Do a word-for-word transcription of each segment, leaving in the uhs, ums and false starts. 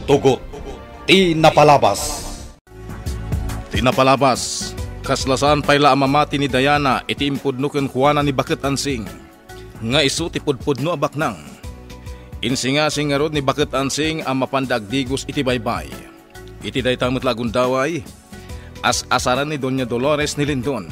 Tugot ti napalabas. Ti napalabas, kasla saan pay la a mamati ni Diana iti impudno kenkuana ni Baket Ansing nga isu ti pudpudno a baknang. Insingasing ngarud ni Baket Ansing a mapanda agdigos iti baybay. Iti dayta met la a gundaway, as-asaren ni Doña Dolores ni Lindon.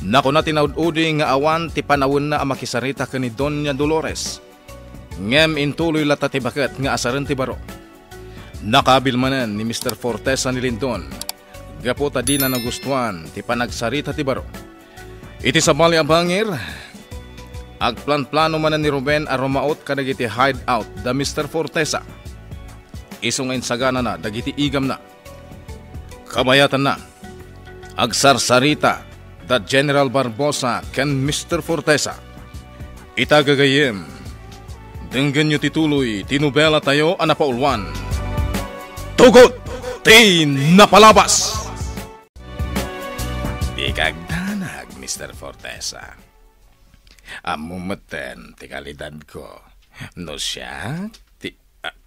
Nakuna ti naud-udi nga awan ti panawenna a makisarita ken ni Doña Dolores. Ngem intuloy latta ti baket nga asaren ti baro. Nakaabil manen ni Mister Fortesa ni Lindon gapu ta dina nagustuan ti panagsarita ti baro. Iti sabali a bangir, agplanplano manen ni Ruben a rumaot kadagiti hideout da Mister Fortesa. Isu nga insaganana dagiti igamna. Kabayatanna, agsarsarita da General Barbosa ken Mister Fortesa. Ita gagayyem, denggenyo ti tuloy ti nobela tayo a napauluan. Tugot ti napalabas! Dika agdanag, Mister Fortesa. Ammo metten ti kalidadko. No siak ti, ah,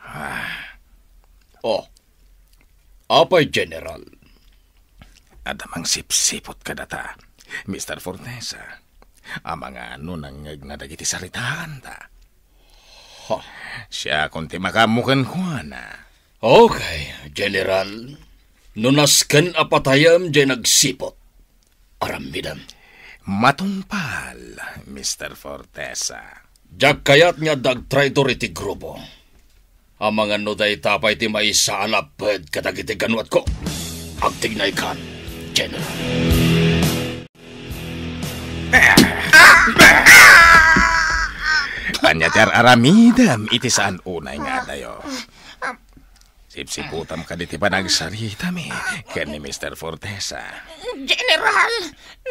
ah. Oh, apay, General? Adda mangsipsipot kadata, Mister Fortesa. Amangan no nangngegna dagiti saritaanta. Ha. Siakon ti makaammo kenkuana. Okay, General. No nasken a patayem diay nagsipot, aramidem. Matungpal, Mister Fortesa. Diak kayat nga adda agtraitor iti grupo. Amangan no dayta pay ti maysa a napped kadagiti ganuatko. Agtignaykan, General. Ania ti ar-aramidem iti saan unay nga adayo? Sipsiputam kadi ti panagsaritami ken ni Mister Fortesa. General,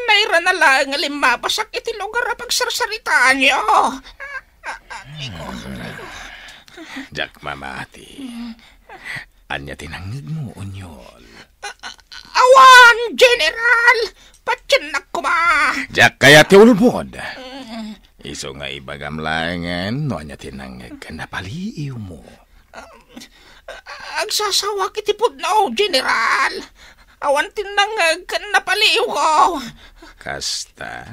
nairana laeng nga limmabasak iti lugar a pagsarsaritaanyo. Diak mamati. Ania ti nangngegmo, Onyol? Awan, General! Patiennak koma! Diak kayat ti ulbod. Isu nga ibagam laengen no ania ti nangngeg ken napaliiwmo. Agsasawak iti pudno, General. Awan ti nangngeg ken napaliiwko. Kasta?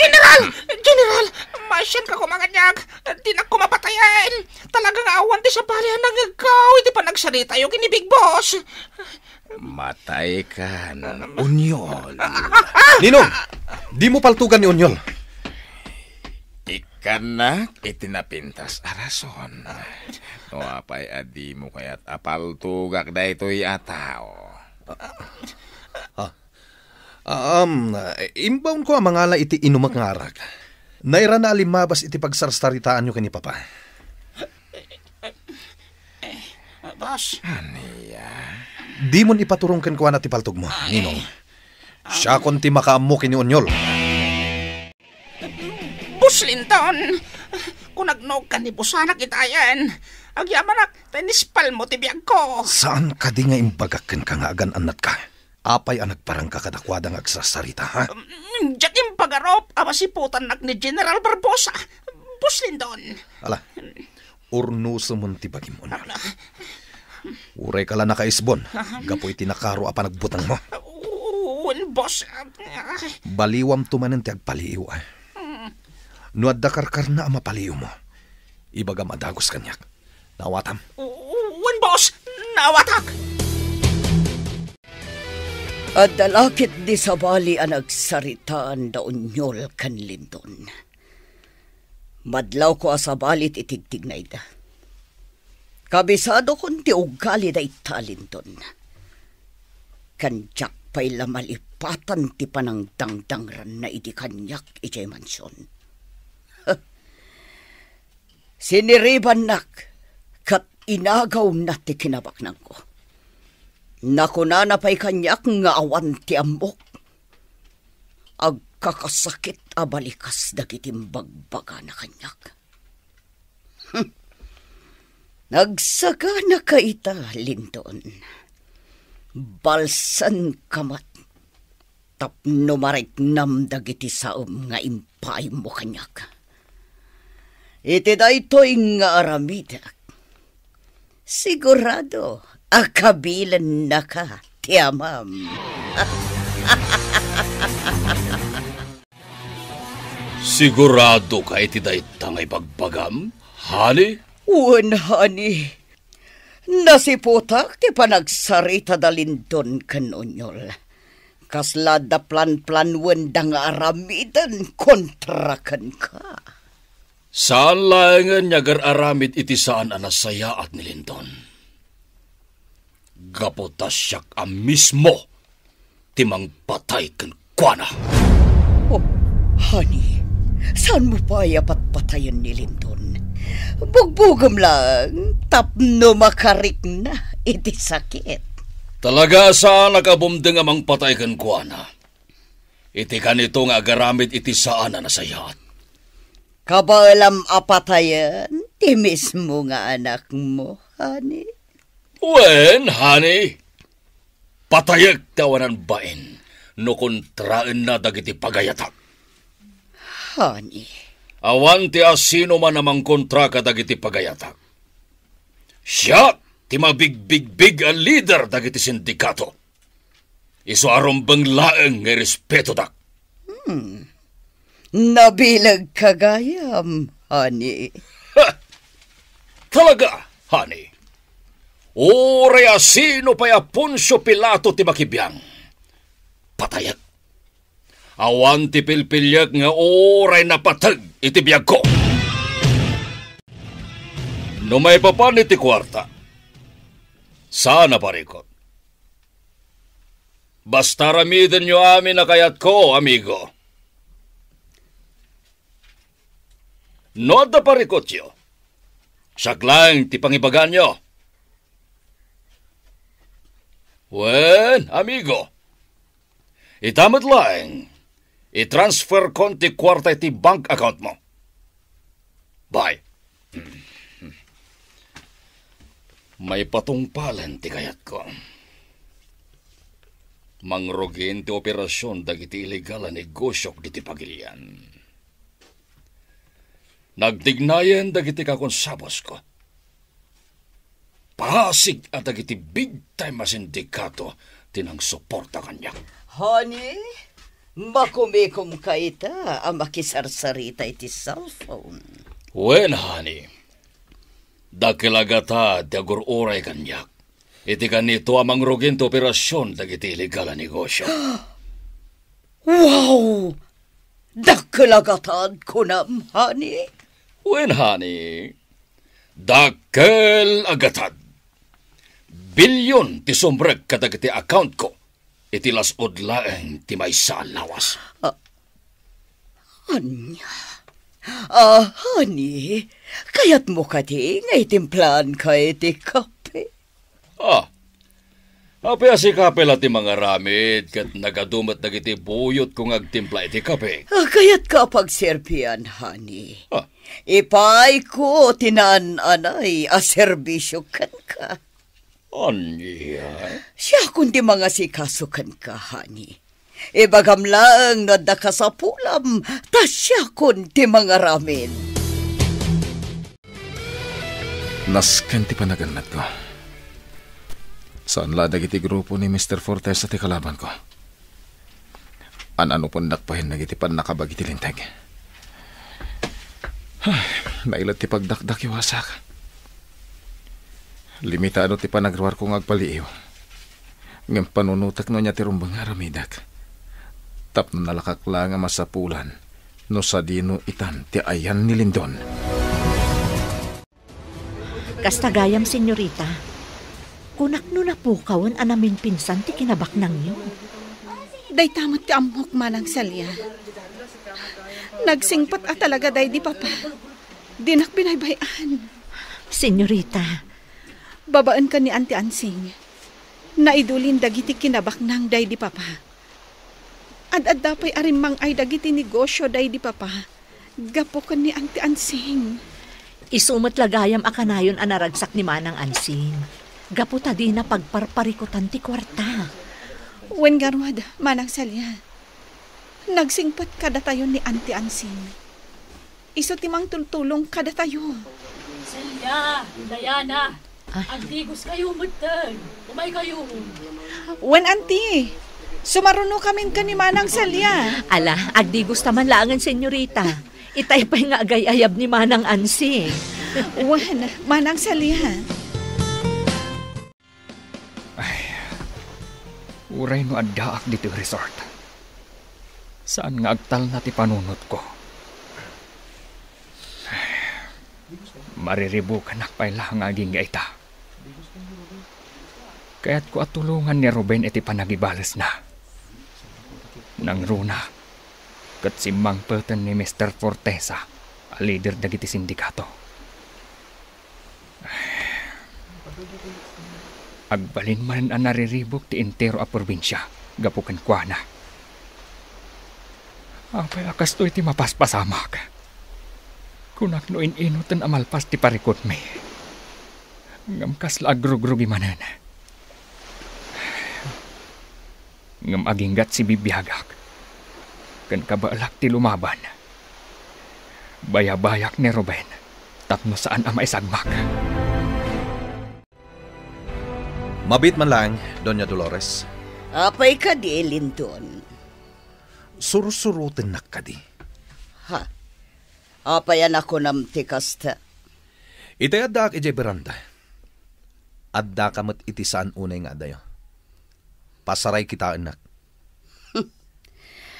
General! General! Maasianka koma kaniak. Dinak koma patayen. Talaga nga awan ti sabali a nangngegko iti panagsaritayo ken ni Big Boss. Mataykan, Onyol. Ninong, dimo paltugan ni Onyol. Ikkannak iti napintas a rason. No apay a dimo kayat a paltugak daytoy a tao? Ah, um, imbaonko a mangala iti inumek nga arak. Nairana a limmabas iti pagsarsaritaanyo ken ni Papa. Eh, boss. Ania? Dimon ipaturong kenkuana ti paltogmo, Ninong. Siakon ti makaammo ken ni Onyol. Boss Linton, kunagno kannibusanak itayen. Agyamanak, ta inispalmo ti biagko. Saan kadi nga imbagak kenka nga agan-annatka? Apay a nagparangka kadakuada nga agsarsarita, ha? Mm, diak impagarup a masiputannak ni General Barbosa, Boss Linton. Ala, urnosem ti bagim, Onyol. Uray ka la nakaisbon, gapu iti nakaro a panagbutengmo. Wen, boss. Baliwamto manen ti agpaliiw, a. No adda karkarna a mapaliiwmo, ibagam a dagus kaniak. Naawatam? Wen, boss. Naawatak. Adda la ketdi sabali a nagsaritaan da Onyol ken Linton. Madlawko a sabali ti tigtignayda. Kabisadokon ti ugali dayta a Linton. Ken diak pay la malipatan ti panangdangdangranna idi kaniak idiay mansion. Siniribannak ket inagawna ti kinabaknangko. Nakunana pay kaniak nga awan ti ammok. Agkakasakit a balikas dagiti imbagbagana kaniak. Hmm. Nagsaganaka ita, Linton. Balsenka met tapno mariknam dagiti saem nga impaaymo kaniak. Iti daytoy nga aramidek, sigurado a kabilennaka ti amam. Sigurado ka iti dayta nga ibagbagam, honey? Wen, honey. Nasiputak ti panagsarita da Lindon ken Onyol. Kasla da planplanwenda nga aramiden kontra kenka. Saan laengen nga agar-aramid iti saan a nasayaat ni Lindon. Gapu ta siak a mismo ti mangpatay kenkuana. Oh, honey, saanmo pay a patpatayen ni Lindon? Bugbugem lang tapno makarikna iti sakit. Talaga a saanak a bumdeng a mangpatay kenkuana. Iti kanito nga agaramid iti saan a nasayaat. Kabaelam a patayen ti mismo nga anakmo, honey? Wen, honey. Patayek ti awanan bain no kontraenna dagiti pagayatak. Honey. Awan ti asino man a mangkontra kadagiti pagayatak. Siak ti mabigbigbig a lider dagiti sindikato. Isu a rumbeng laeng nga irespetodak. Hmm. Nabilegka gayam, honey. Ha! Talaga, honey. Uray a sino pay a Poncio Pilato ti makibiang, patayek. Awan ti pilpiliek nga uray napateg iti biagko. No maipapan iti kuarta, saan a parikut. Basta aramidenyo amin a kayatko, amigo. No adda parikutyo, siak laeng ti pangibaganyo. Wen, amigo, ita met laeng, i-transfer kon ti kuarta iti bank account mo. Bay. Maipatungpalen ti kayatko. Mangrugin ti operasion dagiti illegal a negosyok diti pagilian. Nagtignayen dagiti kakonsabusko. Pasig a dagiti big time a sindikato ti nangsuporta kaniak. Honey, makumikomka ita a makisarsarita iti cellphone. Wen, honey. Dakkel a gatad ti agur-uray kaniak iti kanito a mangrugin ti operasion dagiti illegal a negosyo. Wow! Dakkel a gatad, kunam, honey? Wen, honey. Dakkel a gatad. Bilyon ti sumrek kadagiti accountko iti las-ud laeng ti maysa a lawas. Ah, ania? Ah, honey, kayatmo kadi nga itimplaanka iti kape? Ah, apay a si Kape la ti mangaramid ket nagadu met dagiti buyotko nga agtimpla iti kape? Ah, kayatka a pagserbian, honey. Ah. Ipaayko ti naan-anay a serbisio kenka. Ania? Siakon ti mangasikaso kenka, honey. Ibagam laeng no adda kasapulam, ta siakon ti mangaramid. Nasken ti panagannadko. Saan la dagiti grupo ni Mister Fortesa ti kalabanko. An-anupendak payen dagiti pannakabag iti linteg. Ay, nailet ti pagdakdakiwasak. Limitado ti panagruarko nga agpaliiw. Ngem panunotek no ania ti rumbeng nga aramidek. Tapno nalakak la nga masapulan no sadino itan ti ayan ni Lindon. Kasta gayam, senyorita. Kunak no napukawen a naminpinsan ti kinabaknangyo. Dayta met ti ammok, Manang Celia. Nagsingpet a talaga daydi Papa. Dinak binaybay-an. Senyorita. Babaen ken ni Auntie Ansing, naidulin dagiti kinabaknang daydi Papa. Ad-adda pay a rimmang-ay dagiti negosio daydi Papa gapu ken ni Auntie Ansing. Isu met la gayam a kanayon a naragsak ni Manang Ansing gapu ta dina pagparparikutan ti kuarta. Wen ngarud, Manang Celia, nagsingpet kadatayo ni Auntie Ansing. Isu ti mangtultulong kadatayo. Celia, Diana, Ah. agdigos kayo metten. Umay kayo. Wen, anti. Sumaruno kamin ken ni Manang Celia. Ala, agdigos ta man laengen, senyorita. Itay pay nga agay-ayab ni Manang Ansi. Wen, Manang Celia. Ay, uray no addaak ditoy resort, saan nga agtalna ti panunotko. Ay, mariribukanak pay la nga agingga ita. Kayatko a tulongan ni Ruben iti panagibalesna. Nangruna, ket simmangpeten ni Mister Fortesa a lider dagiti sindikato. Agbalin manen a nariribuk ti entero a probinsia gapu kenkuana. Apay a kastoy ti mapaspasamak? Kunak no in-inutan a malpas ti parikutmi. Ngem kasla agrugrugi manen. Ngem aginggat sibibiagak, ken kabaelak ti lumaban. Bayabayak ni Ruben tapno saan a maisagmak. Mabiit man laeng, Doña Dolores. Apay kadi, Lindon? Sursurotennak kadi. Ha? Apay a nakunam ti kasta? Itay addaak idiay beranda, addaka met iti saan unay nga adayo. Pasaray kitaennak.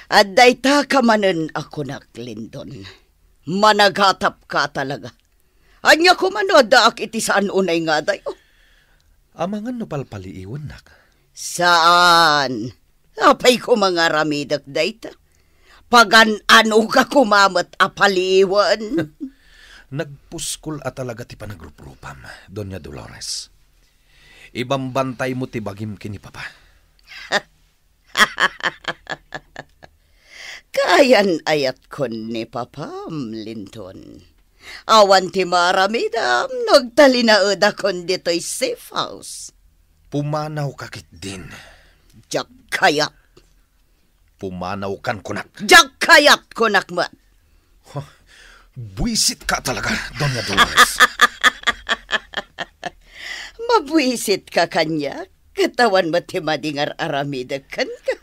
Adda itaka manen a kunak, Lindon. Managatapka talaga. Ania koma no addaak iti saan unay nga adayo? Amangan no palpaliiwennak? Saan. Apay koma nga aramidek dayta? Pagan-anoka koma met a paliiwen? Nagpuskol a talaga ti panagruprupam, Doña Dolores. Ibambantaymo ti bagim ken ni Papa. Kayan-ayatkon ni Papam, Lindon. Awan ti maaramidam no agtalinaedakon ditoy safe house. Pumanawka ketdin. Diak kayat. Pumanawkan kunak. Diak kayat kunak met. Huh, buisitka talaga, Doña Dolores. Mabuisitka kaniak, ket awan met ti madi nga ar-aramidek kenka.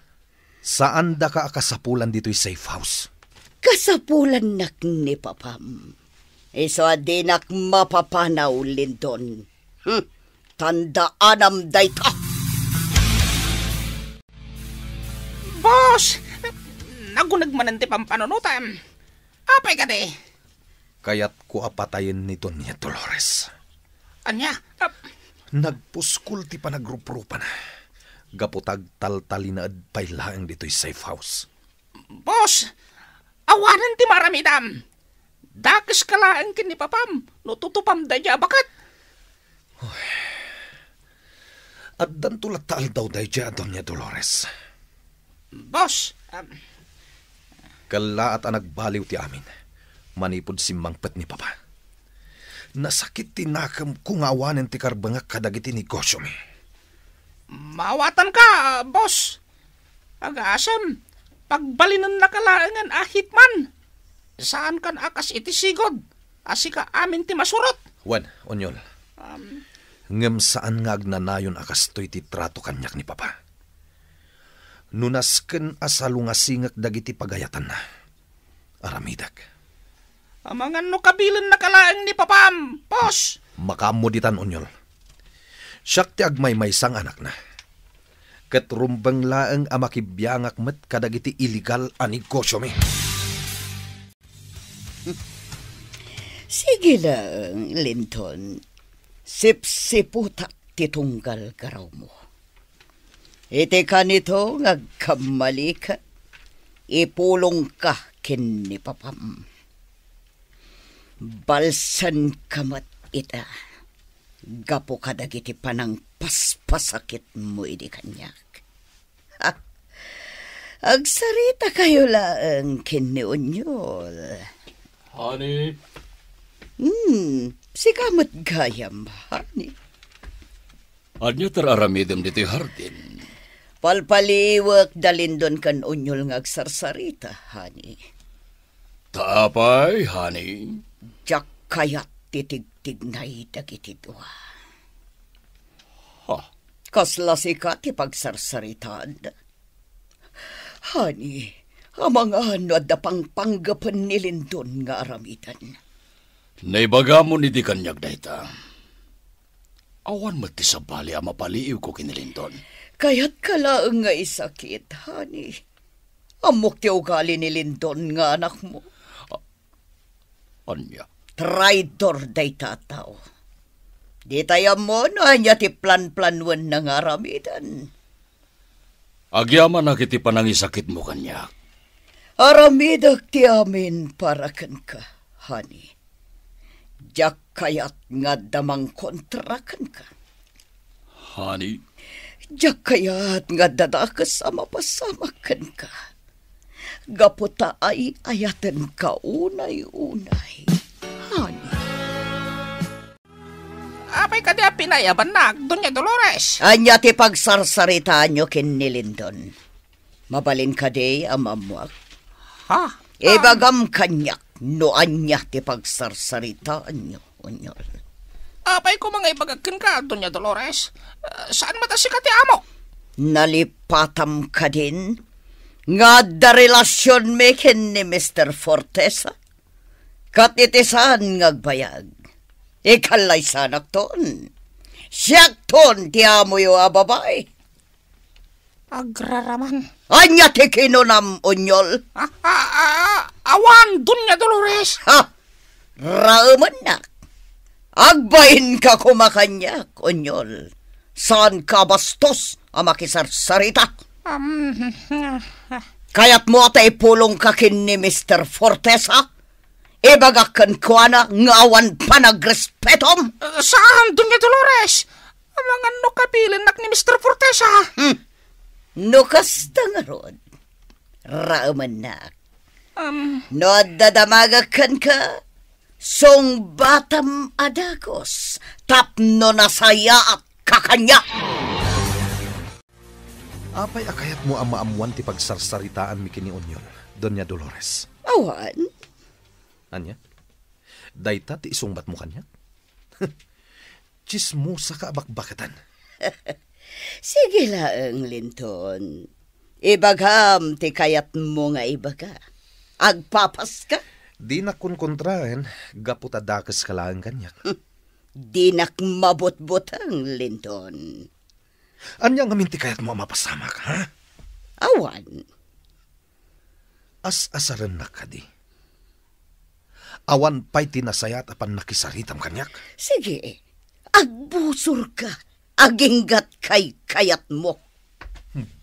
Saandaka a kasapulan ditoy safe house. Kasapulannak ni Papam. Isu a dinak mapapanaw, Lindon. Hmm, tandaanam dayta. Boss! Naguneg manen ti pampanunotam. Apay kadi? Kayatko a patayen ni Doña Dolores. Ania? Ah. Nagpuskol ti panagruprupana gapu ta agtaltalinaed pay laeng ditoy safe house. Boss, awanen ti maaramidam. Dakeska laeng ken ni Papam no tutupam daydiay a baket. Uy. Addanto latta aldaw daydiay a Doña Dolores. Boss, um, Kellaat a nagbaliw ti amin, manipud simmangpet ni Papa. Nasakit ti nakemko nga awanen ti karbengak kadagiti negosiomi. Maawatanka, boss. Agasem, pagbalinennaka laengen a hitman. Saankan a kas iti sigud a sika amin ti masurot. Wen, Onyol. Um, Ngem saan nga agnanayon a kastoy ti trato kaniak ni Papa. No nasken a salungasingek dagiti pagayatanna, aramidek. Amangan no kabilennaka laeng ni Papam, boss! Makaammo ditan, Onyol. Siak ti agmaymaysa nga anakna. Ket rumbeng laeng a makibiangak met kadagiti illegal a negosiomi. Sige laeng, Linton. Sipsiputak ti tunggal garawmo. Iti kanito nga agkammalika, ipulongka ken ni Papam. Balsenka met ita gapu kadagiti panangpaspasakitmo idi kaniak. Ha? Agsaritakayo laeng ken ni Onyol. Honey? Hmm, sika met gayam, honey. Ania ti ar-aramidem ditoy hardin? Palpaliwek da Lindon ken Onyol nga agsarsarita, honey. Ta apay, honey? Diak kayat ti tigtignay dagiti dua. Ha? Kasla sika ti pagsarsaritaan. Honey, amangan no adda pangpanggapen ni Lindon nga aramiden. Naibagam idi kaniak dayta. Awan met ti sabali a mapaliiwko ken ni Lindon. Kayatka laeng nga isakit, honey. Ammok ti ugali ni Lindon nga anakmo. A-, ania? Traidor dayta a tao. Ditay ammo no ania ti planplanwenna nga aramiden. Agyamanak iti panangisakitmo kaniak. Aramidek ti amin para kenka, honey. Diak kayat nga adda mangkontra kenka. Honey? Diak kayat nga adda dakes a mapasamak kenka. Gapu ta ay-ayatenka unay-unay, honey. Apay kadi a pinayabannak, Doña Dolores? Ania ti pagsarsaritaanyo ken ni Lindon? Mabalin kadi a maammoak? Ha? Ibagam kaniak no ania ti pagsarsaritaanyo, Onyol. Apay koma nga ibagak kenka, Doña Dolores? Ah, saan met a sika ti amo? Nalipatam kadin nga adda relasionmi ken ni Mister Fortesa? Ket iti saan nga agbayag, ikallaysanakton. Siakton ti amoyo a babai. Agraraman. Ania ti kinunam, Onyol? Ah, ah, ah, awan, Doña Dolores. Ha? Raemennak. Agbainka koma kaniak, Onyol. Saanka a bastos a makisarsarita. Am, ah, ah. Kayatmo a ta ipulongka ken ni Mister Fortesa? Ibagak kenkuana nga awan panagrespetom? Eh, saan, Doña Dolores? Amangan no kabilennak ni Mister Fortesa. Hmm. No kasta ngarud, raemennak. Um. No adda damagek kenka, sungbatam a dagus tapno nasayaat ka kaniak. Apay a kayatmo a maammoan ti pagsarsaritaanmi ken ni Onyol, Doña Dolores? Awan. Ania? Dayta ti isungbatmo kaniak? Tsismosaka a bakbaketen. Sige laeng, Lindon. Ibagam ti kayatmo nga ibaga. Agpapaska? Dinak konkontraen gapu ta dakeska laeng kaniak. Dinak mabutbuteng, Lindon. Ania ngamin ti kayatmo a mapasamak, ha? Awan. As-asarennak kadi. Awan pay ti nasayaat a pannakisaritam kaniak. Sige, agbusorka aginggat kaykayatmo.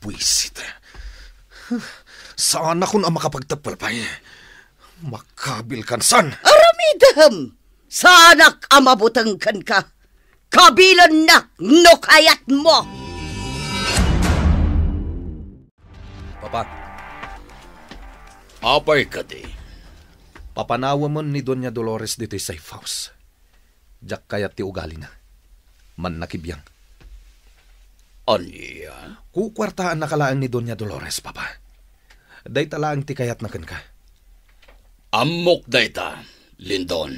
Buisit. Saanakon a makapagteppel pay. Makabilkan san. Aramidem! Saanak a mabuteng kenka. Kabilennak no kayatmo. Papa. Apay kadi? Papanawemen ni Doña Dolores ditoy safe house. Diak kayat ti ugalina. Mannakibiang. Ania? Kukuartaannaka laeng ni Doña Dolores, Papa. Dayta laeng ti kayatna kenka. Ammok dayta, Lindon.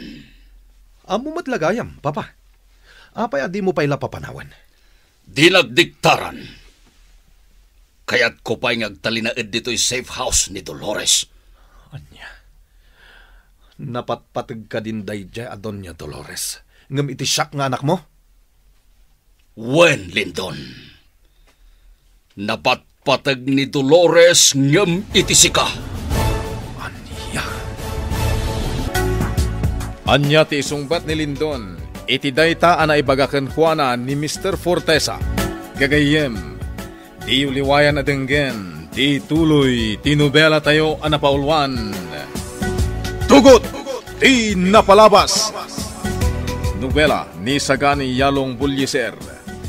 Ammo met la gayam, Papa. Apay a dimo pay la papanawen? Dinak diktaran. Kayatko pay nga agtalinaed ditoy safe house ni Dolores. Ania? Napatpateg kadin daydiay a Doña Dolores, ngem iti siak nga anakmo? Wen, Lindon. Napatpateg ni Dolores ngem iti sika. Ania? Ania ti isungbat ni Lindon iti dayta a naibaga kenkuana ni Mister Fortesa? Gagayyem, diyo liwayan a denggen ti tuloy ti nobelatayo a napauluan, Tugot ti Napalabas. Nobela ni Sagani Yalong Bullieser.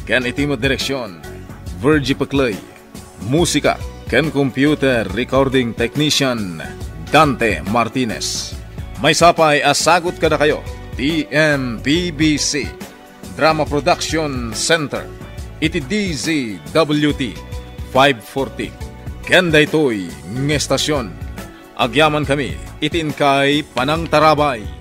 Ken iti met direksion, Virgie Pecley. Musika ken computer recording technician, Dante Martinez. Maysa pay a sagut kadakayo ti M P B C Drama Production Center iti D Z W T five forty. Ken daytoy nga estasion, Agyamankami iti inkay panangtarabay.